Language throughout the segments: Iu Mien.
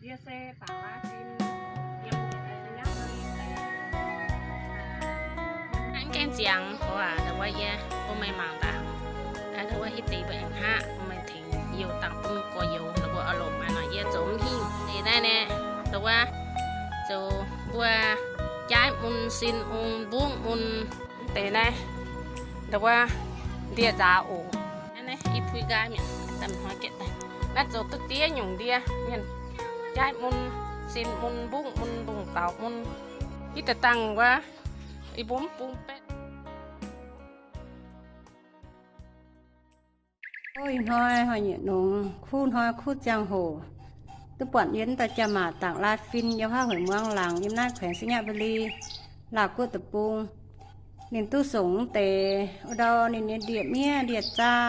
Yie se Bangc Laav Fin, yiem njiec naaiv se Nyauv Mali deic. Mv gaengh ziangx, o aac, ndau wuov yie bun meih mangc daaih. Ndau wuov hitv deix mbuo aengx hngaqv, bun meih tengx youh dangh bung gorx-youz, ndau wuov oix longc maaih nor yie zoux mv hingh. Deix naaiv naaiv, ndau wuov zoux mbuo jaaiv mun, sin mun, mbungv mun. Mv deix naaiv, ndau wuov ndie-nzaaux oc. Naaiv, naaiv i puix nqaai mienh, daaih hnoi gaeqv daaih. Naaiv zoux duqv diev nyungc ndie mienh, jaaiv mun, sin mun, mbungv mun, ndongc dauh mun. Hitv deix dangh wuov, i bung mv bung betv. O, ih hnoi hnoi-nyieqc nongx, kuv hnoi kuv ziangh hoc, duqv buatc yie wuov dauh jaa-maac Bangc Laav Fin yiem haav hueic muangx laangc yiem naaiv แขวงไชยบุรี, Laauv Guoqv deic-bung. Ninh duqv songc mv deix, o, ndau ninh nyei ndie-miev ndie-zaa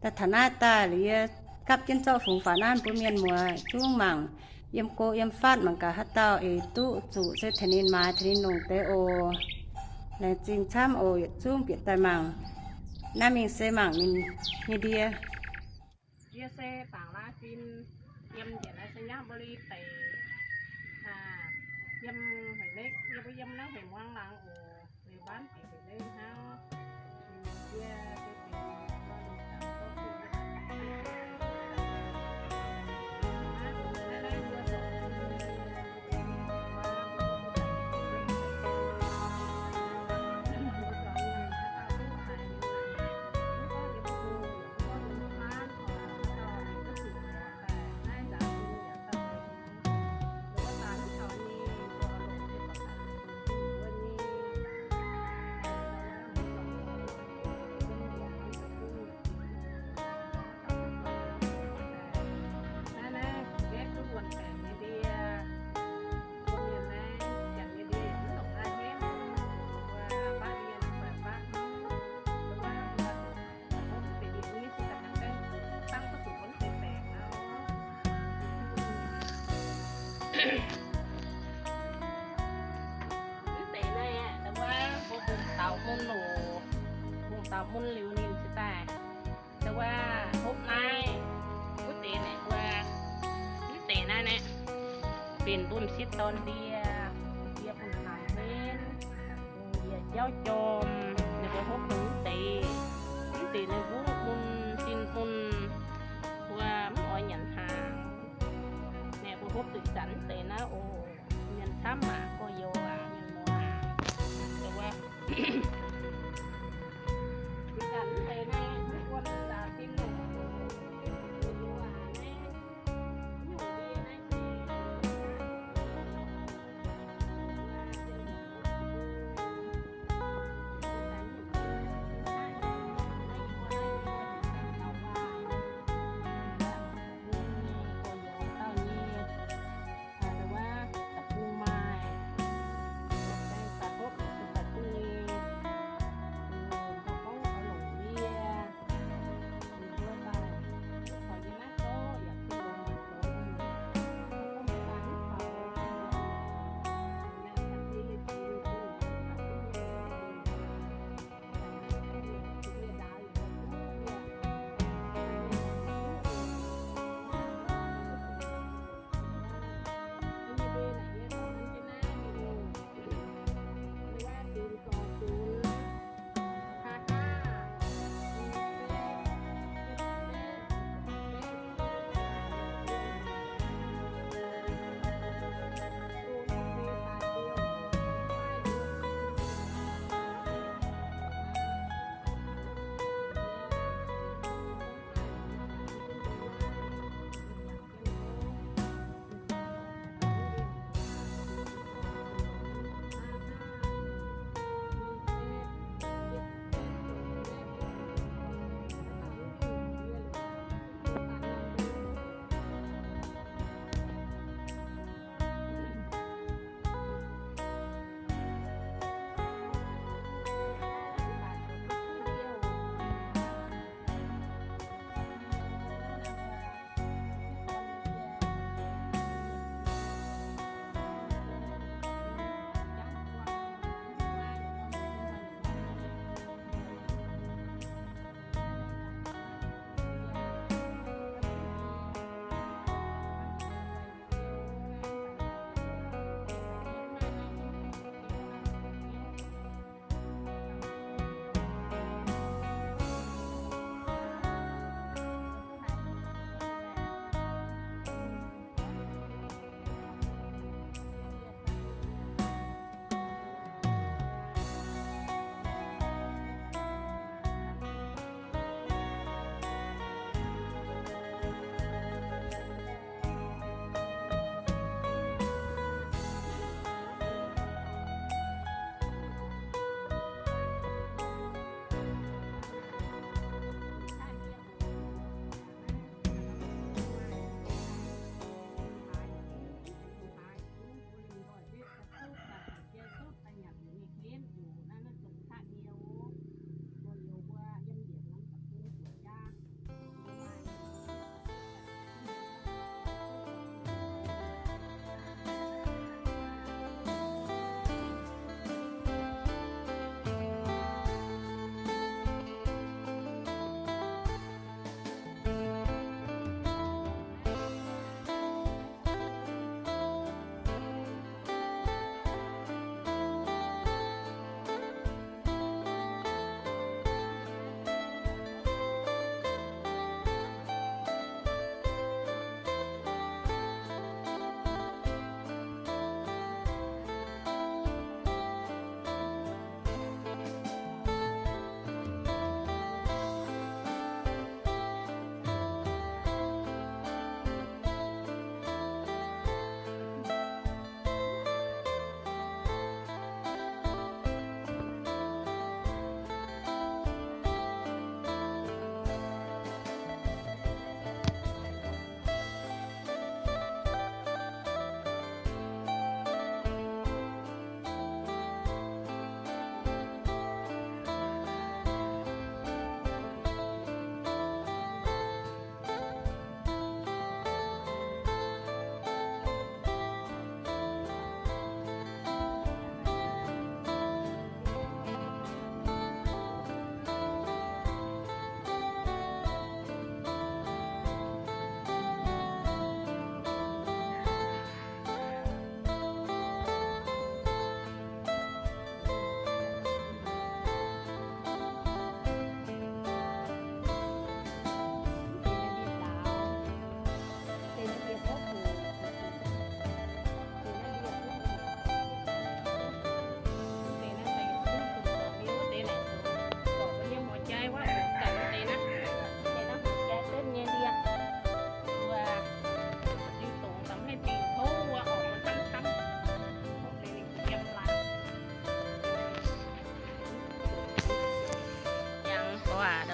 daaih taux naaiv daaih liuz, yie gapv jienv zorqv fungx faaux naaiv bun mienh muoz zungv mangc, yiem go yiem fatv mangc gaax haaix dauh eix duqv zuqc se tengx ninh maaiz tengx ninh longc deix oc. Laengz zingh camv oc, yietc zungv bieqc daaih mangc. Naaiv mingh se mangc ninh nyei ndie. Yie se Bangc Laav Fin, yiem njiec naaiv se Nyauv Mali deic, yiem Hueic Lekv, yie mbuo yiem naaiv hueic muangx laangz oc. Liuz mbaanv bieqc Hueic Lekv hnangv. Mv deix naaiv aeqv, ndau wuov mbuo mbungh taux mun oc. Mbungh taux mun liuz ninh cingx daaih, ndau wuov hopv naaiv. Wuov deix naaic mbuo, mv deix naaiv naaiv, benx mbuo m'sieqv dorn ndie, ndie bun naaic henv, yaac jauv jorm, ninh mbuo hopv dongh mv deix. Mv deix naaiv mbungv mun, sin mun, mbuo mv oix nyanc hnaangx. Naaiv mbuo hopv zuqc zanc mv deix naaiv oc. Mienh camv aqv, gorx-youz aac, mienh muoz aac, ndau wuov. Ih zanc mv deix naaiv, mv buonv zaax sin longc, gorx-youz aac, naaiv nyungc ndie naaiv se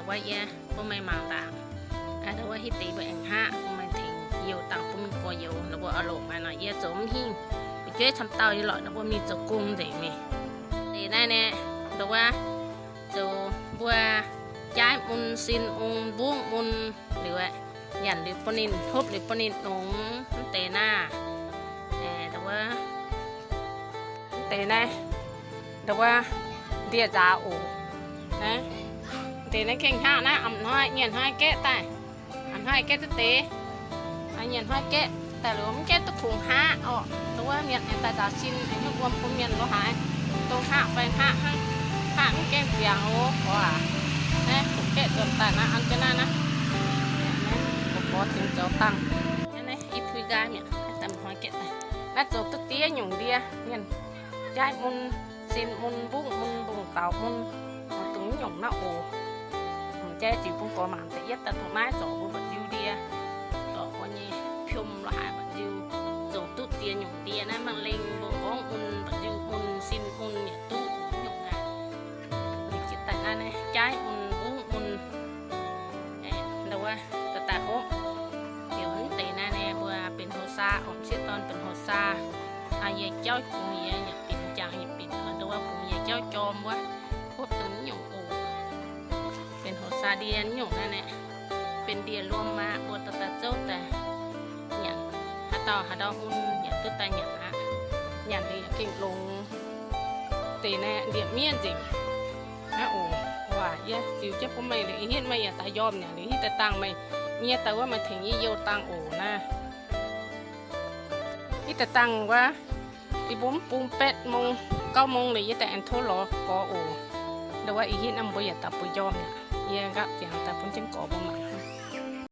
Wuov yie bun meih mangc ndaangc. Ndau wuov hitv deix mbuo aengx hngaqv, bun meih tengx youh dangh bun gorx-youz ninh mbuo oix longc maaih nor, yie zoux mv hingh. Fu'jueiv camv dauh yie lorqc, ninh mbuo mingh zoux gong nzengc mingh. Deix naaiv nae, ndau wuov zoux mbuo jaaiv mun, sin mun, mbungv mun liuz, nyanc liuz bun ninh, hopv liuz bun ninh nongx, mv deix naaiv. Ndau wuov, mv deix naaiv, ndau wuov ndie-nzaaux oc. Naaiv, deix naaiv gengh hngaqv naaiv, a'hnoi nyanc hnoi gaeqv daaih. A'hnoi gaeqv duqv deix, nyanc hnoi gaeqv daaih liuz mv gaeqv duqv kungx hngaqv orqc. Ndau wuov mienh aengx daaih nzaaux sin, aengx nyungc wuom bun mienh lo haaix, dongh hngaqv fai hngaqv hnangv, hngaqv mv gaengh ziangx oc, gorx aac. Naaiv kungx gaeqv nzuonx daaih naaiv, an jienv naaiv naaiv, gorx-gorx tengx zoux dangh. Naaiv i puix nqaai mi'aqv, daaih hnoi gaeqv daaih. Naaiv zoux duqv diev nyungc ndie, mienh jaaiv mun, sin mun, mbungv mun, mbungv daaux mun, dongh nyungc naaiv oc. Jai ziux bun gorx mangc da'yietv daaih dongh naaiv zorc mbuo mba'nziu ndie, zorc mbuo nyei piom lo haaix mba'nziu, zoux duqv diex nyungc ndie naaiv, mangc lengh mbuo nqorngv mun, mba'nziu mun, sin mun yaac duqv nyungc naaiv. Jiex daaih naaiv naaiv jaaiv mun, mbungv mun, ndau wuov daaih daaih hopv. Liuz mv deix naaiv naaiv mbuo benx hoz saa, orqc, m'sieqv dorn benx hoz saa. Yie jauv bungx yie yaac benx, jangx yaac benx, ndau wuov bungx yie jauv jorm wuov, hopv dongh nyungc oc. Benx hoz saa ndie nyungc naaiv nae, benx ndie-luom aqv, mbuo dorh daaih zouv daaih nyanc. Haaix dauh haaix dauh mun yaac duqv daaih nyanc aqv. Nyanc liuz yaac gengh longx. Deix naaiv ndie-miev nzengc. Naaiv oc, waac yie ziux jienv bun meih liuz, ih hitv meih yaac daaih njormh nyanc liuz, hitv daaih dangh meih nyie daaih wuov, meih tengx yie youh dangh oc naaiv. Hitv daaih dangh wuov, yie mbuo mv bung betv mong, gauv mong liuz yie daaih aengx tov lorz gorx oc. Ndau wuov ih hitv naaiv mbuo yaac daaih bueix njormh aqv. Yie nqaapv ziangx daaih bun jienv gorx mbuo mangc.